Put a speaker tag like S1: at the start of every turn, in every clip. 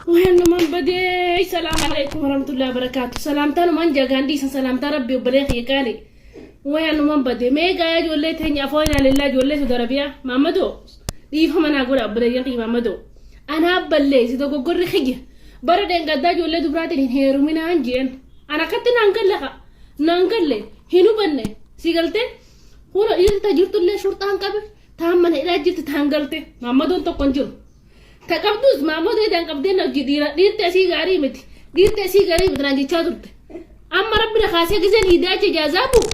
S1: Waanuma badee. Salaamu alaikum warahmatullahi wabarakaatu. Salaamtaa numaan jagaan dhiisan salaamtaa rabbi obbolee kiyya qaali. Waanuma badee. Mee gaaya ijoollee teenya afoo ilaalillaa ijoollee Saudi Arabiyaa. Maammadoo dhiifama naa godha obboleeyyan kiyya maammadoo. Anaa balleessi dogoggorri kiyya. Bara dheengaddaa ijoollee dubraatiin hin heeruminaan jeen. Ana akkatti naan galle haa. Naan galle hin hubanne. Si galtee? Huna dhiirri ta jirtullee shurxaan qabe. Taan mana hidhaa jirti taan galte. Maammadoon tokko hin jiru. Ta qabdus maammoo deedaan qabdee na hojii dhiira dhiirti asii gaarii miti. Dhiirti asii gaarii miti naan jechaa turte. Amma rabbi na kaasee giseen iidaa achi ijaazaa bu'u.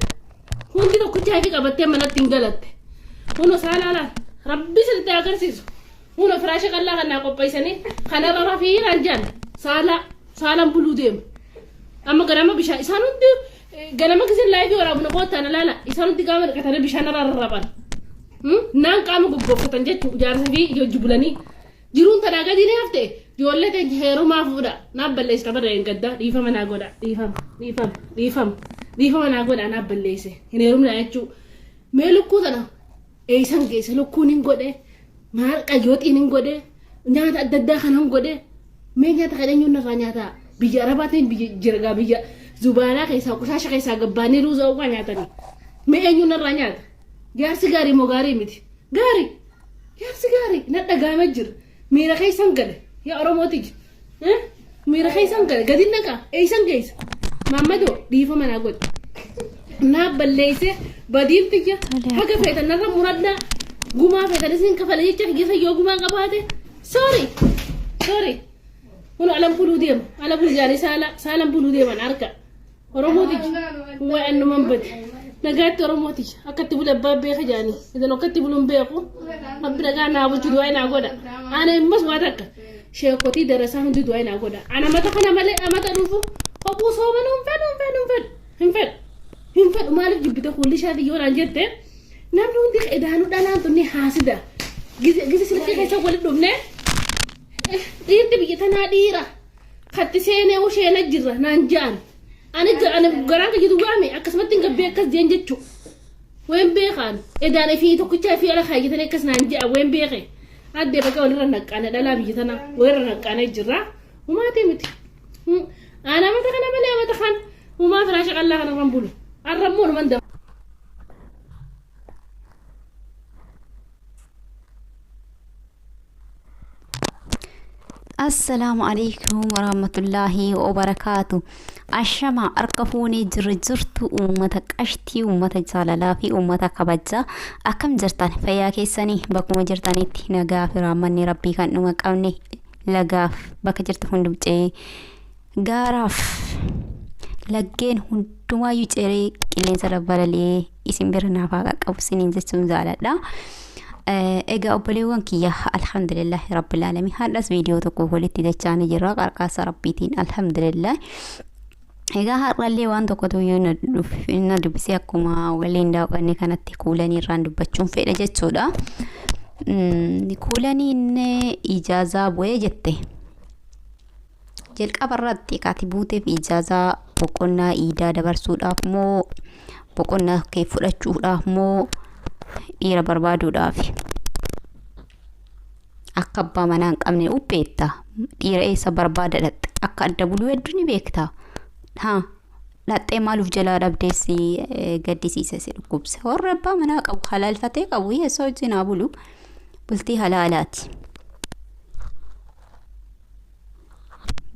S1: Hundi tokkicha hafi qabattee manatti hin galatte. Huno saalaa rabbi sirriitti agarsiisu. Huno firaasha qallaa kan naa qopheessanii kanarra rafii naan jedhan saalaa saalaan buluu deema. Amma ganama bishaan isaan hundi ganama giseen laayifii waraabu na koottaa na laala isaan hundi qaama dhiqatanii bishaan irraa rarraban. Naan qaama goggoffatan jechuun jaarsa fi hojii bulanii jiruun tanaa gadi ni hafte ijoollee teenya heerumaa fuudha naaf balleessa bara hin gaddaa dhiifama naa godha dhiifama dhiifama dhiifama dhiifama naa godha naaf balleesse hin heerumna jechuu mee lukkuu tana eessan geesse lukkuun hin godhe maal qayyooxiin hin godhe nyaata adda addaa kana hin godhe mee nyaata kan eenyuun irraa nyaataa biyya arabaatiin biyya jirgaa biyya zubaalaa keessaa qushaasha keessaa gabbaanii ruuza ogaa nyaatanii mee eenyuun irraa nyaata Jaarsi gaarii moo gaarii miti? Gaarii. Jaarsi gaarii na dhagaamee jira. Miira keessan gale. Yaa Oromooti. Miira keessan gale. Gadi naqa. Eessan geessa? Maammadoo dhiifama naa godhi. Naa balleessee badiin tiyya haga feetan narra muradhaa. Gumaa feetan isin kafale jecha keessa yoo gumaa qabaate. Sorry. Sorry. Kun alam buluu deema. Ala buluu jaanii saala saalan buluu deeman harka. Oromoo tiyya waa'ee annuman bade. Nagaatti Oromoo tiyya akkatti bule abbaa beeka jaanii. Isin akkatti buluun beeku. Rabbi nagaa naa bulchu du'aa naa godha. Ana immas waa takka. Sheekotii darasaa hundi du'aa naa godha. Ana mata kana malee amata dhufu kophuu soomanuu hin fedhu hin fedhu hin fedhu hin fedhu. Hin fedhu maaliif jibbite kulli ishaati yoo naan jette namni hundi edaanuu dhalaan tun ni haasida. Gise silkii keessa walitti dhufne dhiirti biyya tanaa dhiira. Katti seenee usheena jirra naan ja'an. Ani ani garaan kiyya duwwaame akkasumatti hin gabbee akkas jeen jechu. Ween beekaan edaan ifii tokkicha ifii ala kaayyatanii akkas naan ja'a ween beeke. Addee bakka walirra naqqaane dhalaa biyya tanaa walirra naqqaane jirra. Humaatii miti. Ana amata kana malee amata kan humaa firaasha qallaa kanarran bulu. Arrammoo numan
S2: Assalaamu alaikum warahmatullaahi wabarakaatu. Ashama harka fuunee jirra jirtu uummata qashtii, uummata jaalalaa fi uummata kabajaa. Akkam jirtan fayyaa keessanii bakkuma jirtanitti nagaa fi raammanni rabbii kan dhuma qabne lagaaf bakka jirtu hundum ce'ee gaaraaf laggeen hundumaayyuu ceeree qilleensa irra balali'ee isin bira naaf haa qaqqabu isiniin jechuun jaaladha. Egaa obboleewwan kiyya alhamdulillah rabbil aalamiin har'as viidiyoo tokko walitti dachaanii jirra qarqaarsa rabbiitiin alhamdulillah. Egaa har'allee waan tokkotu iyyuu na dubbisee akkuma waliin daawwanne kanatti kuulanii irraan dubbachuun fedha jechuudha. Kuulaniin ijaazaa bu'ee jette. Jalqaba irratti ati buuteef ijaazaa boqonnaa iidaa dabarsuudhaaf moo boqonnaa kee fudhachuudhaaf moo dhiira barbaaduudhaaf? Akka abbaa manaa hin qabne ubbeetta. Dhiira eessa barbaada dhaqxe? Akka adda buluu hedduu ni beekta. Haa dhaqxee maaluuf jalaa dhabdee si gaddisiise si dhukkubse. Warri abbaa manaa qabu halaalfatee qabu hiyyeessa wajjin haa bulu. Bultii halaalaati.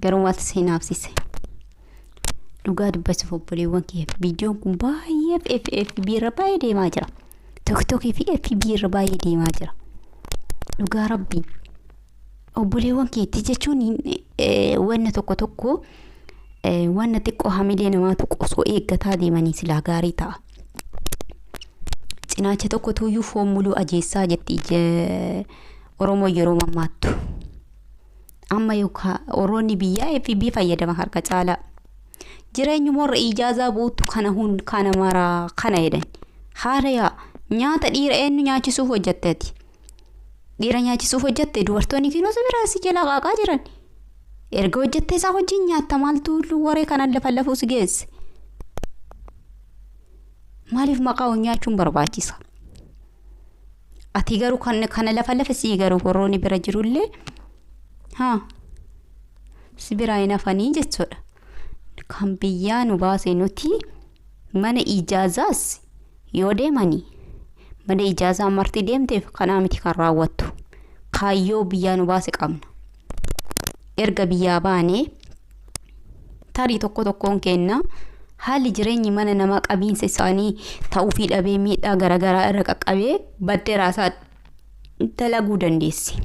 S2: Garuu maaltu si hinaafsise? Dhugaa dubbachuuf obboleewwan kiyya viidiyoon kun baay'ee FFB irra baay'ee deemaa jira. TikTok fi FB irra baay'ee deemaa jira. Dhugaa rabbii. Obboleewwan keetti jechuun wanna tokko tokko wanna xiqqoo hamilee namaa tuqu osoo eeggataa deemanii silaa gaarii ta'a. Cinaacha tokko tuyyuu foon muluu ajeessaa jetti Oromoo yeroo mammaattu. Amma yookaan oroonni biyyaa FB fayyadama harka caalaa. Jireenyuma warra ijaazaa buutu kana hun kana maraa kana jedhan. Haala yaa nyaata dhiira eenyu nyaachisuuf hojjatte ati? Dhiira nyaachisuuf hojjatte dubartoonni kinoo si biraa si jalaa qaaqaa jiran. Erga hojjattee isaa wajjin nyaatta maaltu waree kanan lafa lafuu si geesse? Maaliif maqaa ol nyaachuun barbaachisa? Ati garuu kan kana lafa lafa sii garuu warroonni bira jirullee haa. Si biraa hin hafanii jechuudha. Kan biyyaa nu baase nuti mana ijaazaas yoo deemanii mana ijaazaa marti deemteef kanaa miti kan raawwattu. Kaayyoo biyyaa nu baase qabna. Erga biyyaa baanee tarii tokko tokkoon kenna haalli jireenyi mana namaa qabiinsa isaanii ta'uufii dhabee miidhaa garaagaraa irra qaqqabee baddee raasaa dalaguu dandeessi.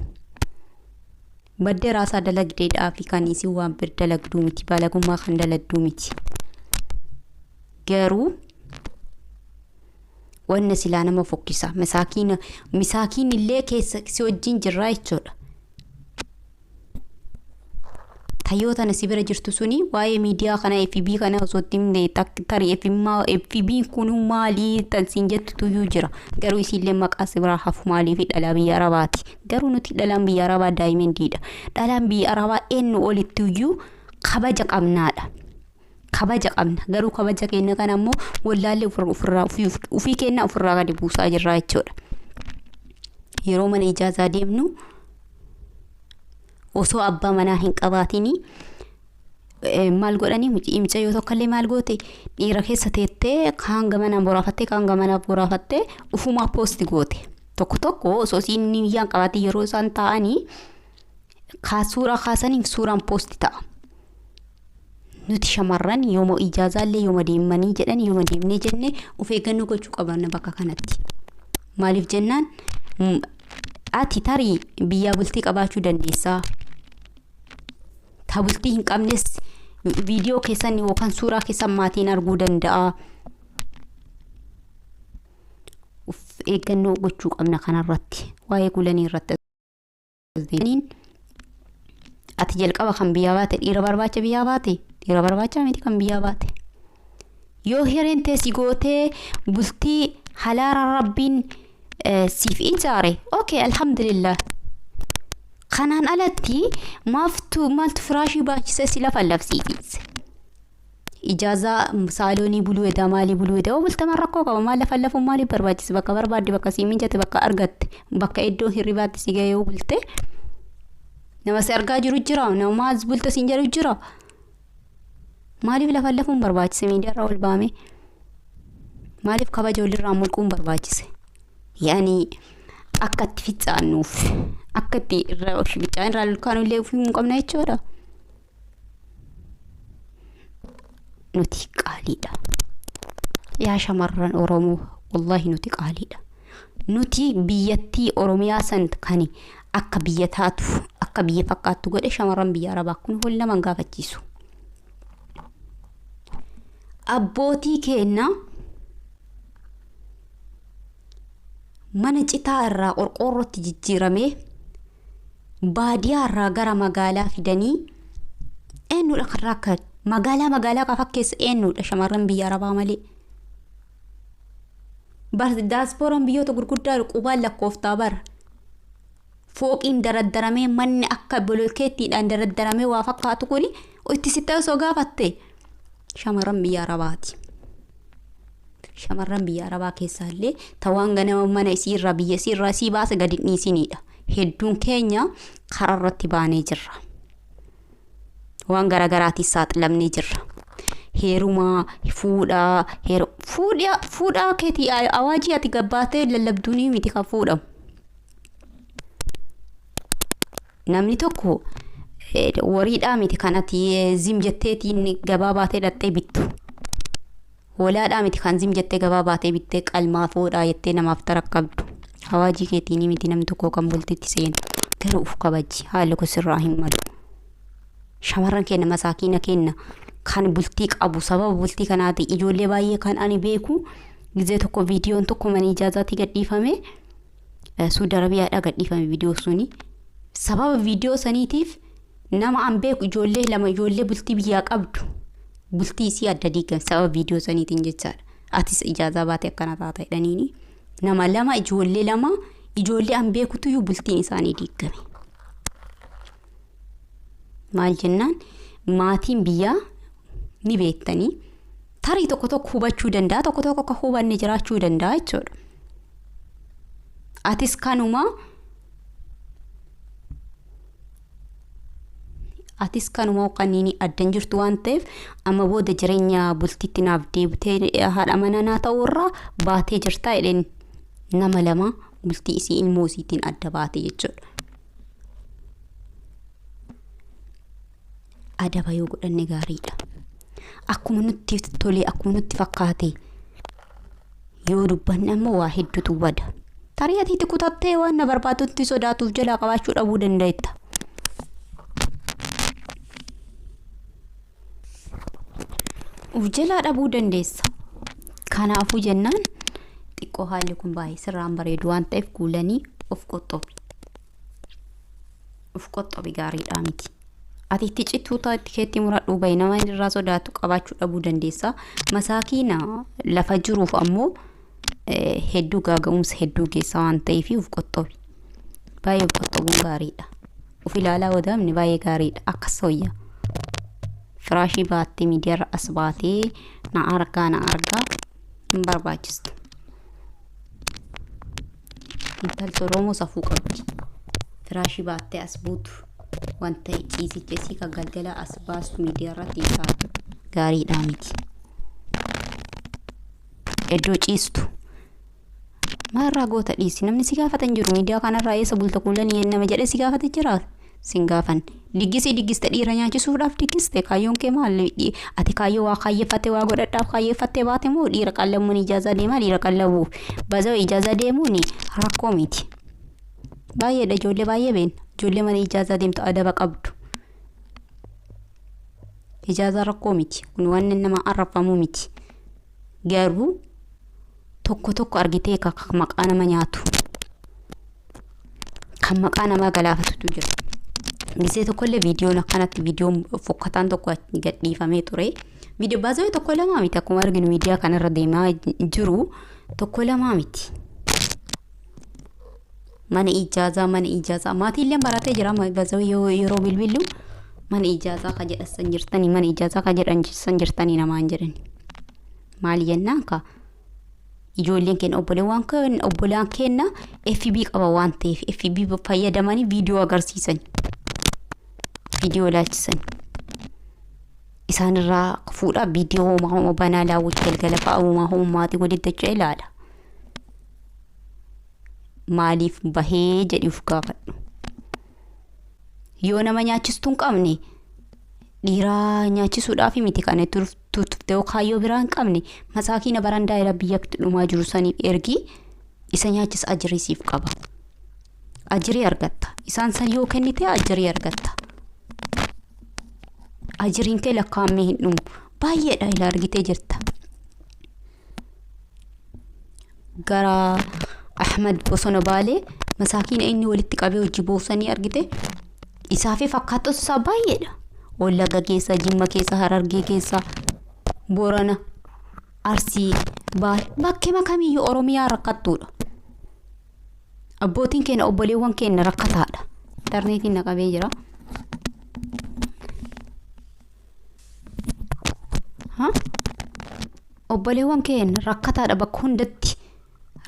S2: Baddee raasaa dalagdeedhaa fi kan isin waan bir dalagduu miti balagummaa kan dalagduu miti. Garuu wanna silaa nama fokkisa misaakiina misaakiin illee keessa si wajjin jirraa jechuudha. Tayyoo tana si bira jirtu suni waa'ee miidiyaa kana FB kana osoo itti himne tarii FB kun maalii tan siin jettu tuyyuu jira. Garuu isiillee maqaa si biraa hafu maalii fi dhalaa biyya Arabaati. Garuu nuti dhalaan biyya Arabaa daayimendiidha. Dhalaan biyya Arabaa eenyu olitti iyyuu kabaja qabnaadha. Kabaja qabna. Garuu kabaja keenya kana ammoo wallaallee ofirraa ofii keenya ofirraa gadi buusaa jirra jechuudha. Yeroo mana ijaazaa deemnu osoo abbaa manaa hin qabaatinii maal godhanii mucayyoo tokkollee maal goote dhiira keessa teettee kaan gamanaan boraafattee kaan gamanaan boraafattee ufumaa poosti goote. Tokko tokko osoo isiin niyyaan qabaatin yeroo isaan taa'anii suuraa kaasanii suuraan poosti ta'a. Nuti shamarran yooma ijaazaallee yooma deemanii jedhan yooma deemnee jenne of eeggannoo gochuu qabna bakka kanatti. Maaliif jennaan ati tarii biyyaa bultii qabaachuu dandeessaa. Ta bultii hin qabnes viidiyoo keessan yookaan suuraa keessan maatiin arguu danda'a. Of eeggannoo gochuu qabna kanarratti waa'ee kulanii irratti. Ati jalqaba kan biyyaa baate dhiira barbaacha biyyaa baate dhiira barbaacha miti kan biyyaa baate. Yoo hireen teessi gootee bultii halaala rabbiin siif ijaare okay alhamdulillah. Kanaan alatti maaftu maaltu firaashii baachisee si lafa lafsiisiise. Ijaazaa saaloonii buluu edaa maalii buluu edaa bultaman rakkoo qaba maal lafa lafuun maaliif barbaachise bakka barbaadde bakka sii mijate bakka argatte bakka iddoo hirribaatti si ga'e yoo bulte nama si argaa jiru jira nama maas bulte siin jedhu jira. Maaliif lafa lafuun barbaachise miidiyaarraa ol baame maaliif kabaja walirraa mulquun barbaachise yaani akka itti fixaannuuf akka itti irraa fiixaan irraa lolkaanullee ofii hin qabna jechuudha. Nuti qaaliidha. Yaa shamarran Oromoo wallaahi nuti qaaliidha. Nuti biyyattii Oromiyaa san kan akka biyya taatu akka biyya fakkaattu godhe shamarran biyya Arabaa kun wal nama hin gaafachiisu. Abbootii keenya mana citaa irraa qorqoorrootti jijjiiramee baadiyaa irraa gara magaalaa fidanii eenyudha kan rakkate magaalaa magaalaa kan fakkeessa eenyudha shamarran biyya Arabaa malee. Daaspooraan biyyoota gurguddaa qubaan lakkooftaa bara. Fooqiin daraddaramee manni akka bolokkeettiidhaan daraddaramee waa fakkaatu kuni itti sittee osoo gaafatte shamarran biyya Arabaati. Shamarran biyya Arabaa keessaallee tawaan ganama mana isiirraa biyya isiirraa isii baase gadi dhiisinidha. Hedduun keenya karaa irratti baanee jirra. Waan garaagaraatiin saaxilamnee jirra. Heerumaa, fuudhaa, fuudhaa keetii awaajii ati gabbaatee lallabduunii miti kan fuudhamu. Namni tokko wariidhaa miti kan ati zim jetteetiin gabaa baatee dhattee bittu. Hoolaadhaa miti kan zim jettee gabaa baatee bittee qalmaa fuudhaa jettee namaaf tarakkabdu. Hawaajii keetiin miti namni tokko kan bultitti seenu. Garuu uf kabaji haalli kun sirraa hin malu. Shamarran keenya masaakiina keenya kan bultii qabu sababa bultii kanaati ijoollee baay'ee kan ani beeku gizee tokko viidiyoon tokko mana ijaazaatii gadhiifame Suudi Arabiyaadhaa gadhiifame viidiyoo suni. Sababa viidiyoo saniitiif nama an beeku ijoollee lama ijoollee bultii biyyaa qabdu bultii isii adda diigame sababa viidiyoo saniitiin jechaadha. Atis ijaazaa baate akkana taata jedhaniini. Nama lama ijoollee lama ijoollee an beekutuyyuu bultiin isaanii diigame. Maal jennaan maatiin biyyaa ni beektanii tarii tokko tokko hubachuu danda'a tokko tokko akka hubanne jiraachuu danda'a jechuudha. Atis kanuma Atis kanuma qanniini addan jirtu waan ta'eef amma booda jireenya bultiitti naaf deebitee haadha manaa naa ta'uu irraa baatee jirtaa jedheen nama lama bultii isii ilmoo isiitiin adda baate jechuudha. Adaba yoo godhanne gaariidha. Akkuma nutti tolee akkuma nutti fakkaate yoo dubbanne ammoo waa hedduutu bada. Tarii ati itti kutattee waan na barbaadutti sodaatuuf jalaa qabaachuu dhabuu dandeetta. Uf jalaa dhabuu dandeessa. Kanaafuu jennaan xiqqoo haalli kun baay'ee sirraan bareedu waan ta'eef kuulanii of qoxxobi. Of qoxxobi gaariidhaa miti. Ati itti cittuu itti keetti muradhuu bahi nama irraa sodaatu qabaachuu dhabuu dandeessa. Masaakiina lafa jiruuf ammoo hedduu gaaga'umsa hedduu geessa waan ta'eef of qoxxobi. Baay'ee of qoxxobuun gaariidha. Of ilaalaa wadaamni baay'ee gaariidha. Akkas wayya. Firaashii baattee miidiyaarra as baatee na argaa na argaa hin barbaachistu. Intalti Oromoo safuu qabdi. Firaashii baattee as buutu wanta ciisicha isii kan galgala as baastu miidiyaa irratti hin taatu. Gaariidhaa miti. Iddoo ciistu. Maalirraa goota dhiisi namni si gaafata hin jiru miidiyaa kanarraa eessa bulta kuulanii nama jedhee si gaafata jira sin gaafan. Diggisii diggiste dhiira nyaachisuudhaaf diggiste kaayyoon kee maal ati kaayyoo waa kaayyeffatte waa godhadhaaf kaayyeffattee baate moo dhiira qallamuun ijaazaa deemaa dhiira qallabuuf bazoo ijaazaa deemuun rakkoo miti. Baay'eedha ijoollee baay'ee beena ijoollee mana ijaazaa deemtu adaba qabdu. Ijaazaa rakkoo miti kun waan nama arrabfamuu miti garuu tokko tokko argitee kan maqaa nama nyaatu kan maqaa namaa galaafatutu jira. Gisee tokkollee viidiyoon akkanatti viidiyoon fokkataan tokko gadhiifamee ture. Viidiyoo baasawee tokko lamaa miti akkuma arginu miidiyaa kanarra deemaa jiru tokko lamaa miti. Mana ijaazaa mana ijaazaa maatiillee baratee jira baasawee yeroo bilbilu mana ijaazaa ka jedhan jirtanii mana ijaazaa ka jedhan jirtanii namaan jedhani. Maali jennaan ka ijoolleen keenya obboleewwan keenya obbolaan keenya FB qaba waan ta'eef FB fayyadamanii viidiyoo agarsiisan. Viidiyoo ilaalchisan. Isaanirraa fuudhaa viidiyoo homaa homaa banaa laawwichi galgala fa'a homaa homaatii walitti dacha'e ilaala. Maaliif bahee jedhi of gaafadhu. Yoo nama nyaachistuu hin qabne dhiiraa nyaachisuudhaaf miti kan turtee kaayyoo biraa hin qabne masaakiina barandaa irra biyya dhumaa jiru saniif ergi isa nyaachisa ajirii siif qaba. Ajirii argatta. Isaan san yoo kennite ajirii argatta. Ajiriin kee lakkaa'amee hin dhumu. Baay'eedha ila argitee jirta. Gara Ahmad Bosona Baalee masaakiina inni walitti qabee hojii boosanii argite isaa fi fakkaattota isaa baay'eedha. Wallagga keessa, Jimma keessa, Harargee keessa, Boorana, Arsii, Baale bakkee kamiyyuu Oromiyaa rakkattuudha. Abbootiin keenya obboleewwan keenya rakkataadha. Intarneetiin na qabee jira. Obboleewwan keenya rakkataadha bakka hundatti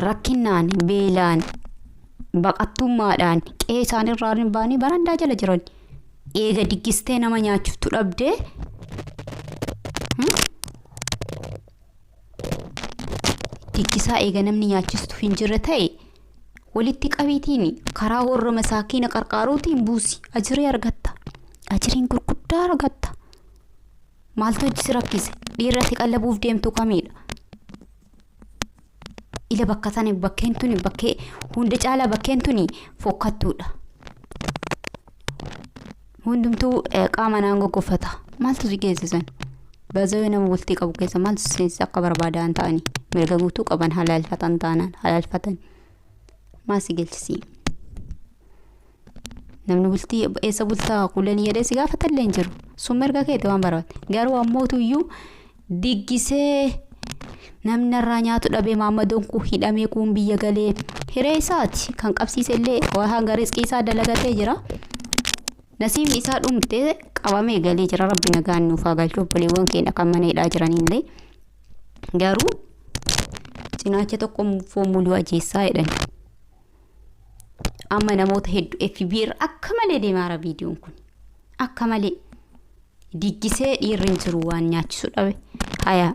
S2: rakkinaan, beelaan, baqattummaadhaan qe'ee isaaniirraa hin baanii barandaa jala jiran. Eega diggistee nama nyaachiftu dhabdee diggisaa eega namni nyaachistu hin jirre ta'e walitti qabiitiin karaa warra masaakiina qarqaaruutiin buusi ajirii argatta. Ajiriin gurguddaa argatta. Maaltu hojii si rakkise? Dhiirri ati qallabuuf deemtu kamiidha? Ila bakka sana bakkeen tuni bakkee hunda caalaa bakkeen tuni fokkattuudha. Hundumtuu qaama naan goggoffata. Maaltu si geessisan? Bazawee nama bultii qabu keessa maaltu si seensisa akka barbaadan ta'anii mirga guutuu qaban halaalfatan taanaan halaalfatan. Maal si galchisii? Namni bultii eessa bultaa kuulanii jedhee si gaafatallee hin jiru. Sun mirga keeti waan barbaade. Garuu ammootuyyuu diggisee namni irraa nyaatu dhabee maammadoon kun hidhamee kun biyya galee hiree isaati kan qabsiise illee waa hanga riizqii isaa dalagatee jira. Nasiibni isaa dhumtee qabamee galee jira rabbi nagaan nuuf haa galchu obboleewwan keenya kan mana hidhaa jiranillee. Garuu cinaacha tokko foon muluu ajeessaa jedhan. Amma namoota hedduu FB irra akka malee deemaara viidiyoon kun. Akka malee diggisee dhiirri hin jiru waan nyaachisu dhabe. Haya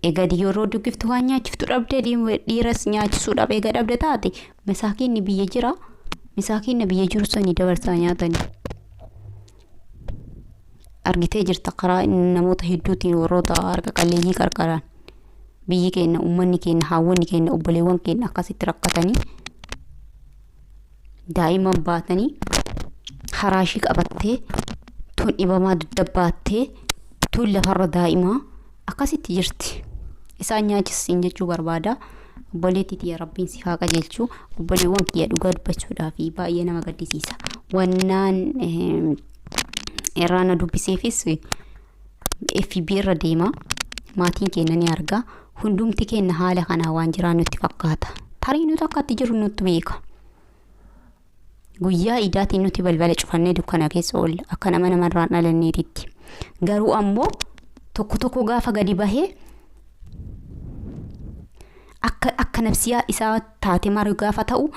S2: egaa yeroo duggiftu waan nyaachiftu dhabdee dhiiras nyaachisuu dhabe egaa dhabde taate masaakiinni biyya jira. Masaakiinni biyya jiru sanii dabarsaa nyaatanii. Argitee jirta karaa namoota hedduutiin warroota harka qalleeyyii qarqaraan biyyi keenya uummanni keenya haawwanni keenya obboleewwan keenya akkasitti rakkatanii daa'imman baatanii haraashii qabattee tun dhibamaa daddabaattee tun lafarra daa'imaa akkasitti jirti. Isaan nyaachisiin jechuu barbaada. Obboleettii tiyya rabbiin si haa qajeelchu. Obboleewwan kiyya dhugaa dubbachuudhaa fi baay'ee nama gaddisiisa. Wannaan irraa na dubbiseefis FB irra deema. Maatiin keenya ni arga. Hundumti keenya haala kanaa waan jiraan nutti fakkaata. Tarii nuti akka itti jirru nutti beeka. Guyyaa idaatiin nuti balbala cufannee dukkana keessa oolla akka nama namarraan dhalanneetitti. Garuu ammoo tokko tokko gaafa gadi bahee akka akka nafsiyaa isaa taate mara gaafa ta'u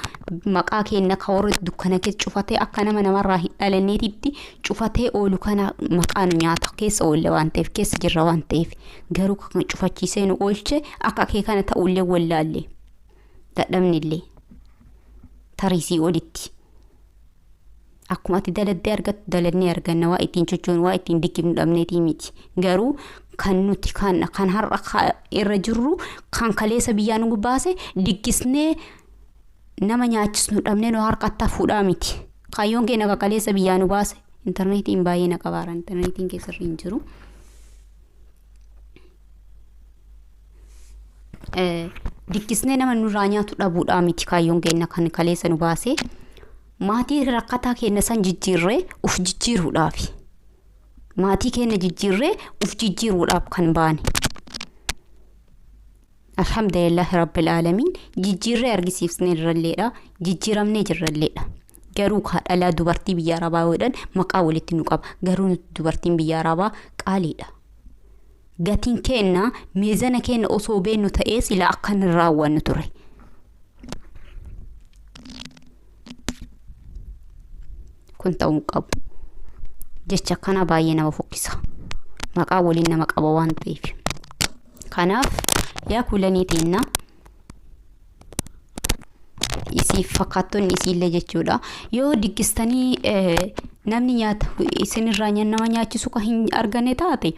S2: maqaa keenya ka warri dukkana keessa cufatee akka nama namarraa hin dhalanneetitti cufatee oolu kana maqaa nu nyaata keessa oolla waan ta'eef keessa jirra waan ta'eef garuu kan cufachiisee nu oolche akka kee kana ta'ullee wallaalle dadhabnillee tariisii olitti. Akkuma ati daladdee argattu dalannee arganna waa ittiin sochoonu waa ittiin diggifnu dhabneetii miti. Garuu kan nuti kan kan har'a irra jirru kan kaleessa biyyaa nu baase diggisnee nama nyaachisnu dhabnee nu harkatti hafuudhaa miti. Kaayyoon keenya kan kaleessa biyyaa nu baase intarneetiin baay'ee na qabaara intarneetiin keessarra hin jiru. Diggisnee nama nurraa nyaatu dhabuudhaa miti kaayyoon keenya kan kaleessa nu baase. Maatii rakkataa keenya san jijjiirree uf jijjiiruudhaafi. Maatii keenya jijjiirree uf jijjiiruudhaaf kan baane. Alhamdulillahi rabbil aalamiin jijjiirree argisiifnee jirralleedha. Jijjiiramnee jirralleedha. Garuu dhalaa dubartii biyya arabaa godhan maqaa walitti nu qaba. Garuu nuti dubartiin biyya arabaa qaaliidha. Gatiin keenya meezana keenya osoo beennu ta'ee sila akka hin raawwannu ture. Kun ta'uu hin qabu. Jecha akkana baay'ee nama fokkisa. Maqaa waliin nama qaba waan ta'eef. Kanaaf yaa kuulanii teennaa isiif fakkaattonni isiillee jechuudha. Yoo diggistanii namni nyaata isinirraa nama nyaachisu kan hin arganne taate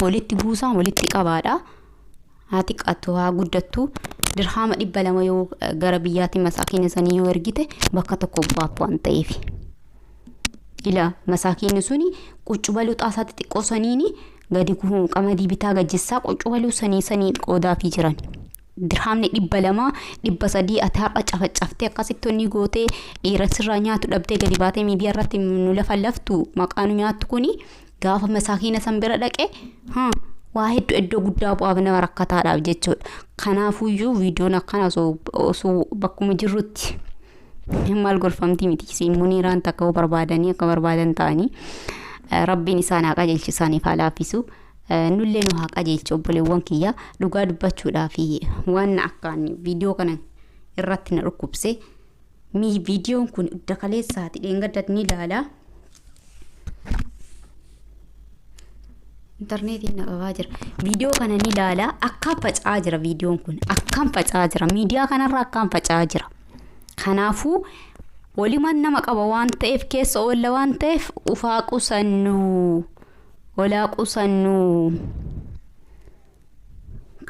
S2: walitti buusaa walitti qabaadha. Haa xiqqaattu haa guddattu dirhaama 200 yoo gara biyyaatti masaakiina sanii yoo ergite bakka tokko bu'aaf waan ta'eef. Ila masaakiinni suni quccubaluu xaasaa xixiqqoo saniini gadi qamadii bitaa gajjessaa quccubaluu sanii sanii qoodaafii jiran. Dirhaamni 200 300 ati har'a cafacaftee akkasitti onni gootee dhiira sirraa nyaatu dhabdee gadi baatee miidiyaa irratti nu lafa laftu maqaa nu nyaattu kuni gaafa masaakiina san bira dhaqe waa hedduu iddoo guddaa bu'aaf nama rakkataadhaaf jechuudha. Kanaafuyyuu viidiyoon akkana osoo bakkuma jirrutti maal gorfamtii miti isiin muniiraan takka barbaadanii akka barbaadan ta'anii rabbiin isaan haa qajeelchu isaaniif haa laaffisu. Nullee nu haa qajeelchu obboleewwan kiyya dhugaa dubbachuudhaa fi waan akkaan viidiyoo kana irratti na dhukkubse mi viidiyoon kun idda kaleessaati dheengadda ni ilaala. Intarneetiin na qabaa jira. Viidiyoo kana ni ilaala. Akkaan faca'aa jira viidiyoon kun. Akkaan faca'aa jira. Miidiyaa kanarra akkaan faca'aa jira. Kanaafuu waliman nama qaba waan ta'eef keessa oolla waan ta'eef ufaa qusannu. Olaa qusannu.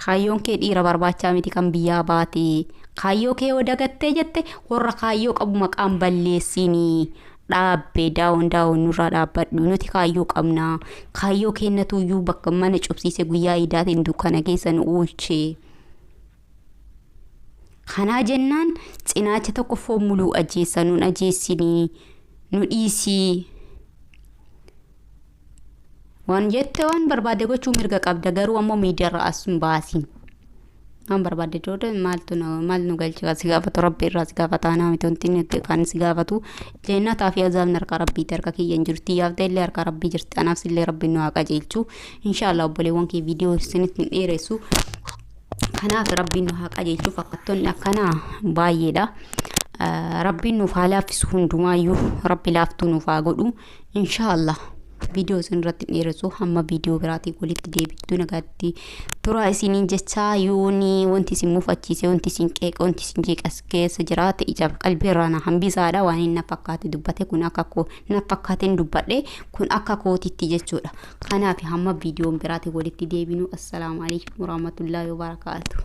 S2: Kaayyoon kee dhiira barbaachaa miti kan biyyaa baate. Kaayyoo kee yoo dagattee jette warra kaayyoo qabu maqaan balleessinii. Dhaabbe daawon daawon nurraa dhaabbadhu nuti kaayyoo qabna. Kaayyoo keenyatuyyuu bakka mana cubsiise guyyaa idaatiin dukkana keessa nu oolche. Kanaa jennaan cinaacha tokko foon muluu ajjeessa nuun ajjeessinii nu dhiisii. Waan jette waan barbaade gochuu mirga qabda garuu ammoo miidiyaarra as hin baasin. Waan barbaade dooda maaltu maal nu galche si gaafatu rabbi irraa si gaafata anaa miti wanti kan si gaafatu jeennataa fi azaabni harka rabbiiti harka kiyya hin jirti yaafte illee harka rabbii jirti anaaf sillee rabbi nu haa qajeelchu inshaallah obboleewwan kee viidiyoo isinitti hin dheeressu. Kanaaf rabbiin nu haa qajeelchu fakkattonni akkanaa baay'eedha. Rabbiin nuuf haa laaffisu, hundumaayyuu Rabbi laaftuu nuuf haa godhu inshaallah. Viidiyoo isin irratti hin dheeressu, hamma viidiyoo biraatiin walitti deebittu nagaatti turaa isiniin jechaa. Yooni wanti isin mufachiise, wanti isin qeeqa, wanti isin jeeqas keessa jiraate ijaaf qalbii irraa na hambisaadha. Waan inni na fakkaate dubbate kun akka koo na fakkaateen dubbadhe kun akka kootitti jechuudha. Kanaaf hamma viidiyoon biraatiin walitti deebinu, assalaamu alaikum warahmatullaahi wabarakaatu.